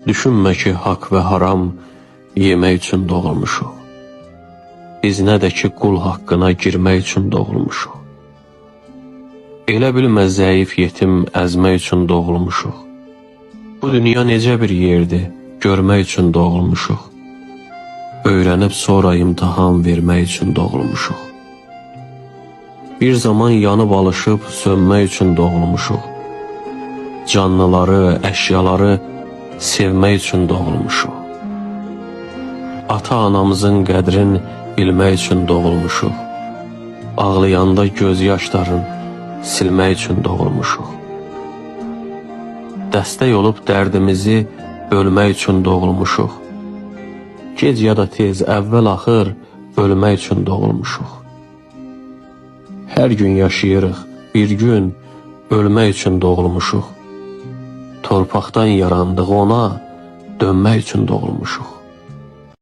Düşünmə ki, haqq və haram yemək üçün doğulmuşuq. Biz nə də ki qul haqqına girmək üçün doğulmuşuq. Elə bilmə zəif yetim əzmək üçün doğulmuşuq. Bu dünya necə bir yerdir, görmək üçün doğulmuşuq. Öyrənib sonra imtahan vermək üçün doğulmuşuq. Bir zaman yanıb alışıb sönmək üçün doğulmuşuq. Canlıları, əşyaları sevmək üçün doğulmuşuq. Ata-anamızın qədrin bilmək üçün doğulmuşuq. Ağlayanda göz yaşların silmək üçün doğulmuşuq. Dəstək olub dərdimizi bölmək üçün doğulmuşuq. Gec ya da tez, əvvəl-axır ölmək üçün doğulmuşuq. Hər gün yaşayırıq, bir gün ölmək üçün doğulmuşuq. Torpaqdan yarandıq, ona dönmək üçün doğulmuşuq.